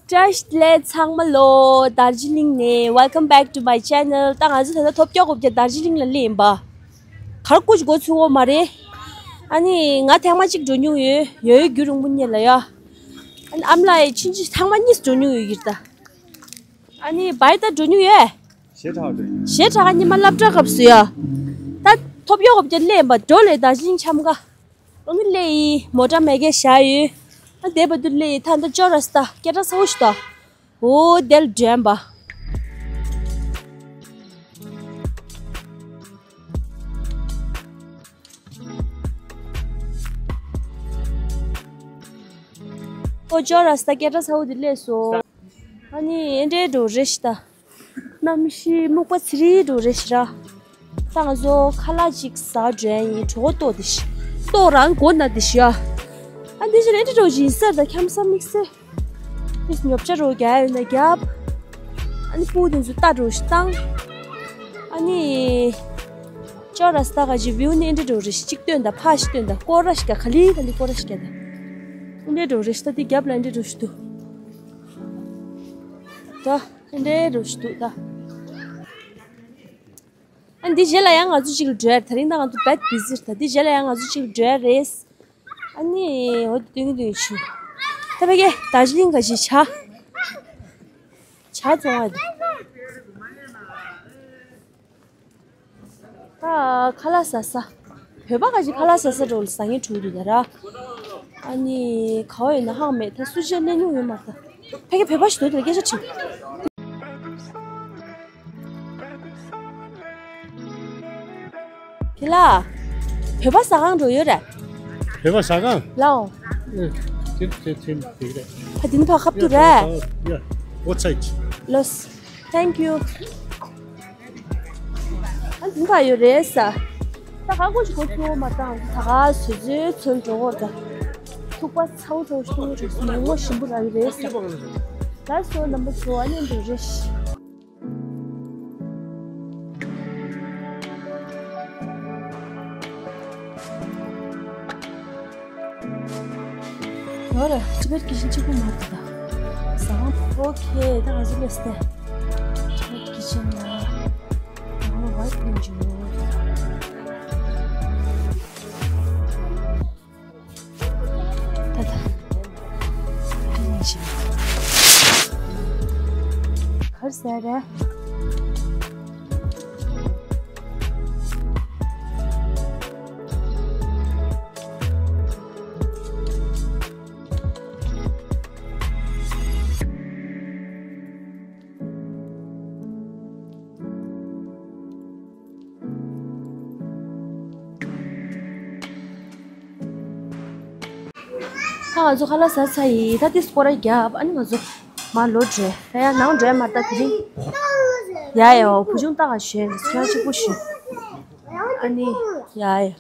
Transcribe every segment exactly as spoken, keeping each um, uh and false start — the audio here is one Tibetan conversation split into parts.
བཀྲ་ཤིས་བདེ་ལེགས་ཚང་མ་ལོ། དར་ཇི་ལིང་ནས། Welcome back to my channel. ད་ང་ཚོ་ད་ལྟ་ཐོབ་སྐྱོ་གོ་བརྒྱ་དར་ཇི་ལིང་ལ་སླེབས་ཡིན་པ། གར་ཀུ་ཅི་འགོ་ཚུགས་འོ་མ་རེད། ཨ་ནི་ང་ཐེངས་མ་གཅིག་འགྲོ་མྱོང་ཡོད། ཡོད་རྒྱུ་རིང་པོ་ཉེ་ལ་ཡ། ཨ་ནི་ཨམ་ལགས་ཡི་ཕྱིན་ཅི་ཐེངས་མ་གཉིས་འགྲོ་མྱོང་ཡོད་ཡིར་ད། ཨ་ནི་བའི་ད་འགྲོ་མྱོང་ཡོད། ཞེ་དྲག་འགྲོ་མྱོང་། ཞེ་དྲག་ཉི་མ་སློབ་གྲྭ་སྐབས་སུ་ཡ། ད་ཐོབ་སྐྱོ་གོ་བརྒྱ་སླེབས་ཡིན་པ་འགྲོ་ལས་དར་ཇི་ལིང་འཆམ་ག་ཨ་ནི་ལེ་ཡི་མོ་ཊ་མེ་གེ་བཞག་ཡོད། ཨ་དེ་བར་དུ་ལེ་ཡི་ཐ་ན་ཅོ་ར་སྟ་སྐད་གྲགས་ཚ་བོ་ཞིག་ད། འོ་དེ་ལ་འགྲན་པ། འོ་ཅོ་ར་སྟ་སྐད་གྲགས་ཚ་བོ་དེ་སླེབས་སོང་། ཨ་ནི་ཨེ་འདྲའི་འགྲོ་རེ་ཞིག་ད། གནམ་གཤིས་སྨུག་པ་ཚི་རི་འགྲོ་རེ་ཞིག་ར། ད་ང་ཚོ་ཁ་ལག་ཅིག་ཟ་འགྲོ་ཡ་ཡིན། གྲོད་ཁོག་ལྟོགས་དེ་ཤི། ལྟོགས་རང་གོ་ན་དེ་ཤི་ཨ། ཨ་འདི་ཞིག་ལ་འདི་འགྲོ་ཞིག་ཡིན་ས་ད་འཁྱམ་ས་དམིགས་ས། དེ་ཉོ་ཆ་རོ་རྒྱག་ཡོད་ན་རྒྱབ། ཨ་ནི་སྤུ་དེ་ཚོ་ལྟ་འགྲོ་ཞིག་བཏང་། ཨ་ནི་ཅོ་ར་སྟ་ག་ཅིག་བིའུ་ནི་འདི་འགྲོ་རེ་ཞིག་གཅིག་སྟོན་ད་ཕ་ཞིག་སྟོན་ད་སྐོར་ར་ཞིག་ག་ག་ལི་ག་ལི་སྐོར་ར་ཞིག་ག་ད། འདི་འགྲོ་རེ་ཞིག་ད་འདི་རྒྱབ་ལ་འདི་འགྲོ་ཞིག་འདུག་ད་འདི་འགྲོ་ཞིག་འདུག་ད། ཨ་འདི་རྗེས་ལ་ཡང་ང་ཚོ་གཅིག་ལ་འགྲོ་ཡ་རེད། ད་རིང་ད་ང་ཚོ་བེད་བི་ཟི་རེད། ད་འདི་རྗེས་ལ་ཡང་ང་ཚོ་གཅིག་ལ་འགྲོ་ཡ་རེད། ཨ་ནི་འོ་དེ་སྟོན་གྱི་འདུག་ཆུ། ད་ཕ་གི་དར་ཇི་ལིང་ག་ཞིག་ཇ། ཇ་བཙོང་བ་འདུག་ད་ཁ་ལག་ཟ་ས། བོད་པ་ག་ཞིག་ཁ་ལག་ཟ་ས་འགྲོ་ལ་ཟ་ངེས་འགྲོ་གི་འདུག་ད་ར། ཨ་ནི་ག་བ་ཡོད་ན་ཧང་མེད་ད་སུ་ཇི་གནས་མྱོང་ཡོད་མ་རེད་ད། ཕ་གི་བོད་པ་ཞིག་འདུག་དེ་ལ་སྐད་ཆ་དྲིས། ཕི་ལ། བོད་པ་ཟ་ཁང་འགྲོ་ཡོད་རེད། བོད་པ་ཟ་ཁང་། ལའོ། ཨེ། དེ་དེ་དེ་དེ་རེད། ཕ་དེ་ནི་ཕ་ཁབ་ཏུ་རེད། Yeah, both sides. ལོས། Thank you. ཨ་འདི་ག་ཡོད་རེད་ས། ད་ཧ་གོ་ཞིག་གོ་ཚུགས་མ་བཏང་། ད་ག་སོ་སོའི་ཚོན་འགྲོ་བར་ད། ཐུག་པ་ཚ་བོ་འགྲོ་ཞིག་འགྲོ་ཞིག་མེ་མོ་ཞིམ་པོ་རག་གི་རེད་ས། ད་སོ་ནམ་པ་ཚོ་ཨ་ནི་འགྲོ་རེད་ཤི། ཡོད་རེད། Tibet Kitchen གཅིག་པུ་མ་རེད་ད། ཟ་ཁང་། ཨོ་ཁེ། ད་ང་ཚོ་སླེབས་ཏེ། Tibet Kitchen ལ། ང་ལ་ཝའི་ཕུན་ཇི་ཡོད། ད་ད། གར་ཟ་ར། ད་ང་ཚོ་ཁ་ལག་ཟ་ཚར་ཡིན། ད་ཏིས་སྐོར་ར་རྒྱབ། ཨ་ནི་ང་ཚོ་མར་ལོག་འགྲོ། ད་ཡར་ནང་འགྲོ་ཡ་མ་རེད་ད་དེ་རིང་། ཡ་ཡ། བུ་ཆུང་ལྟ་ག་ཞོན་ཁྱོད་གཅིག་པུ་ཞོན། ཨ་ནི་ཡ་ཡ།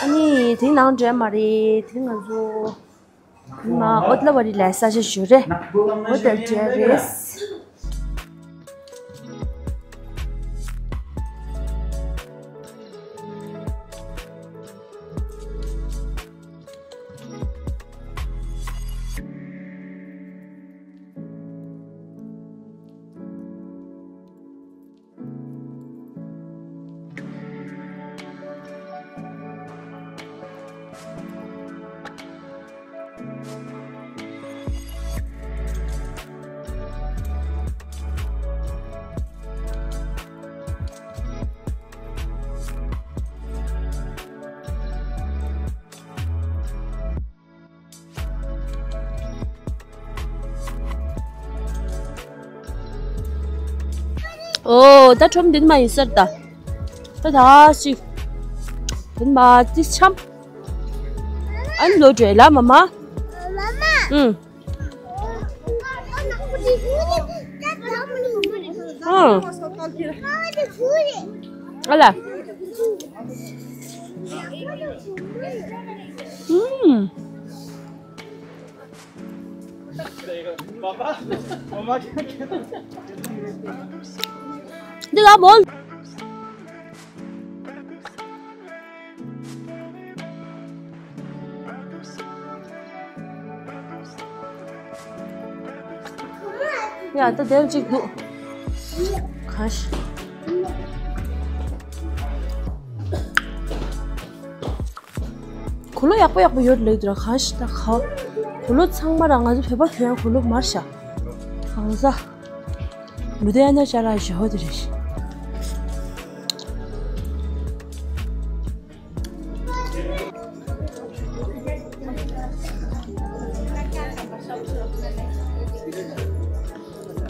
ཨ་ནི་དེ་རིང་ནང་འགྲོ་ཡ་མ་རེད། དེ་རིང་ང་ཚོ་མ་ཨོ་ཏ་ལ་བ་རི་ལ་ས་ཆ་ཞུ་རེད། ཧོ་ཏེལ་འགྲོ་ཡ་རེད། ཨོ། ད་ཁྲོམ་འདི་མ་ཡིན་ཟེར་ད། ད་ད་ཞིག་འདི་མ་ཙི་འཆམ། ཨན་ལོ་འདྲེ་ལ་མ་མ། ཨུང་། ཨ་ལ། ཨུང་། འདི་ལ་མོལ། ཡ་ད་དེར་གཅིག་འདུག་གང་ཤེས། གོས་ལོག་ཡག་པོ་ཡག་པོ་ཡོད་ལབ་འདུག་ར། གང་ཤེས་ད་ག་གོས་ལོག་ཚང་མ་ར་ང་ཚོ་བོད་པ་གྱོན་གོས་ལོག་མར་ཤ། གང་ཟ། ལུ་དེ་ཡ་ན་ཅ་ལག་ཞོ་དེ་རེད།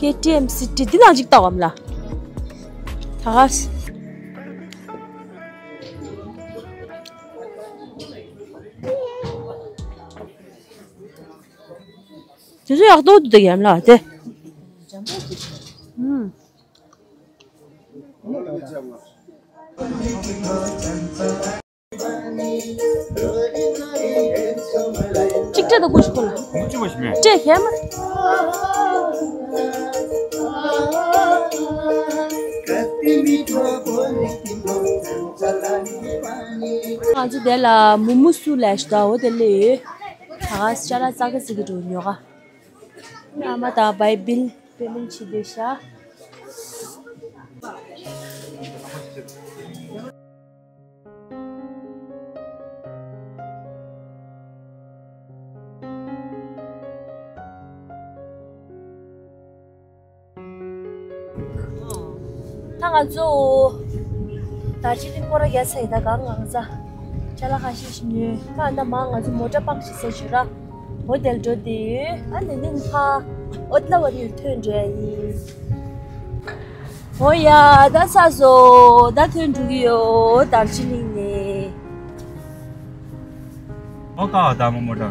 ཀེ་ཊི་ཨེམ་སི་ཊི་འདི་ནང་གཅིག་བལྟ་བམ་ལ། ད་ག་དེ་ཚོ་ཡག་ཏོག་ཏུ་འདུག་ཡམ་ལ་དེ། ཨུམ། གཅིག་སྤྲད་དང་ཀུ་ཤུ་ཁོ་ལ། ཁོང་གཅིག་པ་ཞིག་མེད། སྤྲད་ཁྱད་མ། ང་ཚོ་དེ་ལ་མུ་མུ་སུ་ལས་ཤི་ད་འོ་དེ་ལས་ཡོད། ད་ག་ཅ་ལག་ཙག་གི་ཙིག་གི་འགྲོ་ཉོ་ག་ཨ་མ་དང་བའི་བིལ་པེ་མེན་ཊི་བྱེད་བསྡད་ཤག་ད་ང་ཚོ་དར་ཇི་ལིང་སྐོར་ར་རྒྱག་ཚར་ཡིན། ད་གང་གང་ཚ་ཅ་ལག་ཁ་ཤས་ཤིག་ཉོས། ད་ཨ་ད་མ་ང་ཚོ་མོ་ཊ་པག་ཞིག་ཟེར་ཞུ་ར་འོ་དེར་འགྲོ་བསྡད་ཡོད། ཨ་ནི་ནི་ཕ་འོ་ད་ལ་བར་ཡོད་ཐོན་འགྲོ་ཡ་ཡིན། འོ་ཡ་ད་ཚ་སོ་ད་ཐོན་འགྲོ་གི་ཡོད་དར་ཇི་ལིང་ནས། ཨོ་ཀ་ཨ་ད་མོ་མོ་ད།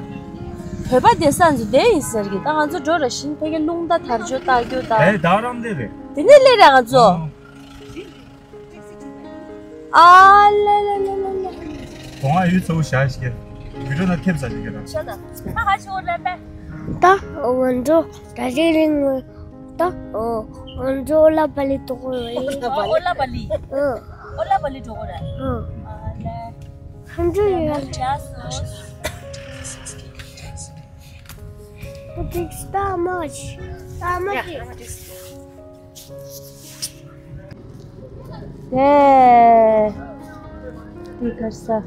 བོད་པ་སྡོད་ས་ཚོ་དེ་ཡིན་ཟེར་གི། ད་ང་ཚོ་འགྲོ་ར་བཞིན་ཕ་གི་རླུང་རྟ་དར་ལྕོག་རྟ་རྒྱུག་ད། ཨེ་ད་རམ་དེ་རེད། དེ་ནས་སླེབས་ར་ང་ཚོ། ཨ་ལེ་ལེ་ལེ་ལེ་ལེ། གོང་ཨ་ཡུལ་ཚ་བོ་བཞག་ཞིག་གི་བི་ཌིའོ་ན་ཐེབས་ས་ཞིག་གི་ར། ཤ་ད་ད་ཧ་ཆི་འོ་ལེ་པེ། ད་འོ་འགྲོ་ད་རི་རིང་ད་འོ་འོ་འགྲོ་ཨོ་ལ་པ་ལི་ཏོ་ཀོ་ཡོ་ཡི། ཨོ་ལ་པ་ལི། ཨོ་ཨོ་ལ་པ་ལི་འགྲོ་གོ་ར། ཨོ་ཨ་ལེ། Hundred years. But it's that much. That much. Yeah. Because, uh,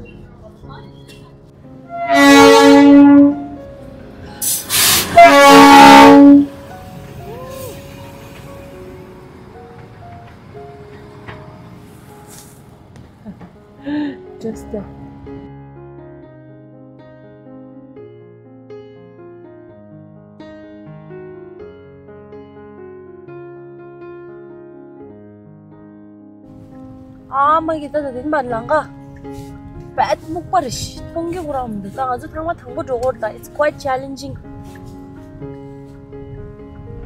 Just, uh, ཨ་མ་གི་ད་ད་དེ་མ་ལང་ག་བད་སྨུག་པ་རེ་ཞིག་མཐོང་གི་ཁོ་རང་མི་འདུག་ད་ང་ཚོ་ཐང་མ་དང་པོ་འགྲོ་གོ་ད། It's quite challenging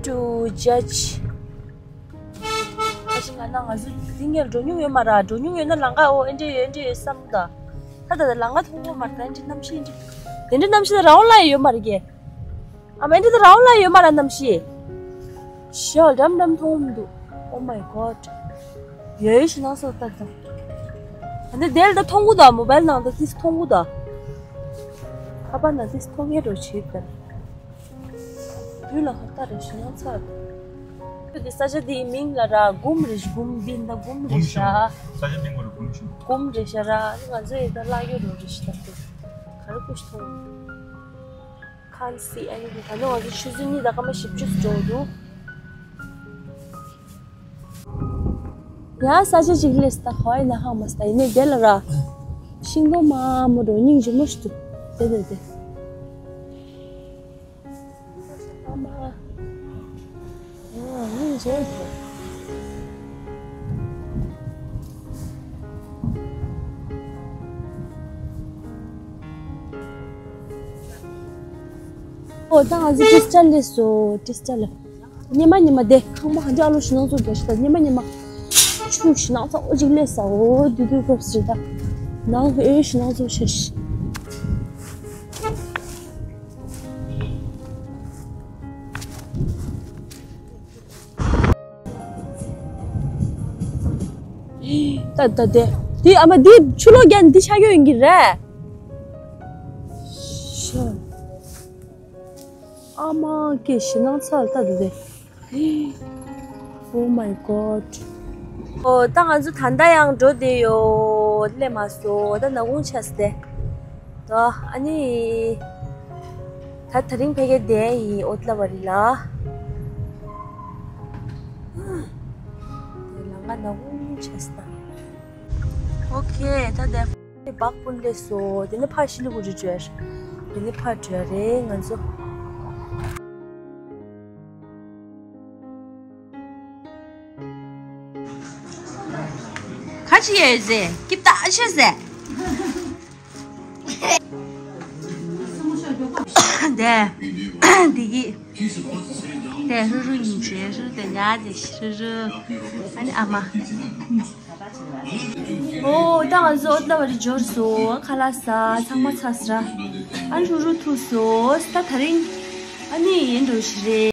to judge. ཨ་ཅི་ང་ན་ང་ཚོ་འདི་ངས་འགྲོ་མྱོང་ཡོད་མ་ར། འགྲོ་མྱོང་ཡོད་ན་ལང་ག་འོ་ཨེ་འདྲས་ཡོད་ཨེ་འདྲས་ཡོད་བསམ་ད། ད་ད་ད་ལང་ག་མཐོང་གོ་མ་ར། ད་ཨེ་འདྲས་གནམ་གཤིས་ཨེ་འདྲས་དེ་འདྲས་གནམ་གཤིས་ད་རང་ལ་ཡོད་མ་ར་གི། ཨ་མ་ཨེ་འདྲས་ད་རང་ལ་ཡོད་མ་ར་གནམ་གཤིས། ཞོ་འགྲམ་འགྲམ་མཐོང་མི་འདུག Oh my god. ཡོད་ཞིག་ནང་སོ་ད་ད། ཨ་ནི་དེ་ལ་ད་མཐོང་གོ་ད་མོ་བལ་ནང་ད་ཏིས་མཐོང་གོ་ད། ཁ་པར་ནང་ཏིས་མཐོང་ཡས་འགྲོ་བྱེད་ད། དུས་ལ་ཧ་ད་རེ་ཞིག་ནང་ཚ། དེ་ས་ཆ་དེའི་མིང་ལ་ར་གུམ་རེ་ཞིག་གུམ་བིན་ད་གུམ་རེ་ཤ། ས་ཆ་མིང་ལ་གུམ་ཤུ། གུམ་རེ་ཤ་ར་ང་ཚོ་ཡི་ད་ལ་ཡོད་རོ་རེ་ཤི་ད་དེ། ག་རེ་ཀུ་ཤི་ཐོང་། Can't see anything. ད་ནི་ང་ཚོ་ཆུ་ཚོད་གཉིས་དང་སྐར་མ་བཞི་བཅུ་འགྲོ་འདུག་ཡང་ས་ཆ་ཅིག་སླེབས་ད་ཧོ་ཡི་ན་ཧང་མ་སྟ་ཡིན་ནས་དེ་ལ་ར། ཤིང་སྡོང་མ་མོ་འགྲོ་སྙིང་རྗེ་མོ་ཞིག་འདུག་དེ་དེ་དེ། ཨ་མ། ཨ་མིན་བྱས་ཏེ། ཨོ་ད་ང་ཚོ་ཀྲིས་ཊལ་ལས་སོ་ཀྲིས་ཊལ། ཉི་མ་ཉི་མ་དེ་ཁང་པ་ཧ་འདྲ་ཨ་ལོ་ཞིག་ནང་ཚོ་རྒྱ་ཤི་ད་ཉི་མ་ཉི་མ། ཆུ་ཞིག་ནང་ཚ་འོ་ཅིག་ལས་ས་འོ་དུ་དུ་ཁོབ་སི་ད། ནང་ཨེ་ཞིག་ནང་ཚོ་ཤ་ཤི། ད་ད་དེ། དེ་ཨ་མ་དེ་ཆུ་ལོག་རྒྱག་ནི་དེ་ཤ་གྱོ་ཡིན་གྱི་རེད། ཤ། ཨ་མ་ཀེ་ཞི་ནང་ཚ་ལ་ད་དེ་དེ། Oh my god. ཨོ། ད་ང་ཚོ་ད་ལྟ་ཡང་འགྲོ་བསྡད་ཡོད། སླེབས་མ་སོང་། ད་ནག་ཁུང་ཆགས་ཏེ། ད་ཨ་ནི། ད་དེ་རིང་ཕ་གིར་བསྡད་ཡིན། ཨོ་ཏ་ལ་བ་རི་ལ། ལམ་ཁ་ནག་ཁུང་ཆགས་ཏེ། ཨོ་ཁེ། ད་དེ་བག་སྤུན་སླེབས་སོང་། དེ་ནས་ཕར་ཤི་ལི་གུ་རི་འགྲོ་ཡ་རེད། དེ་ནས་ཕར་འགྲོ་ཡ་རེད་ང་ཚོ། ག་ཅི་ཡོད་ཟེ། སྐྱིད་ད་ཆེ་ཟེ། དེ། དེ་གི། དེ་ཧྲུ་ཧྲུ་ཡིན་ཟེ། ཧྲུ་དེ་ཉག་དེ་ཧྲུ་ཧྲུ། ཨ་ནི་ཨ་མ། ཨོ། ད་ང་ཚོ་ཨོ་ཏ་ལ་བ་རི་འབྱོར་སོང་། ཁ་ལག་ཟ། ཚང་མ་ཚར་སོང་། ཨ་ནི་ཧྲུ་ཧྲུ་ཐུག་སོང་། ད་དེ་རིང་ཨ་ནི་ཡིན་འགྲོ་ཞིག་རེད།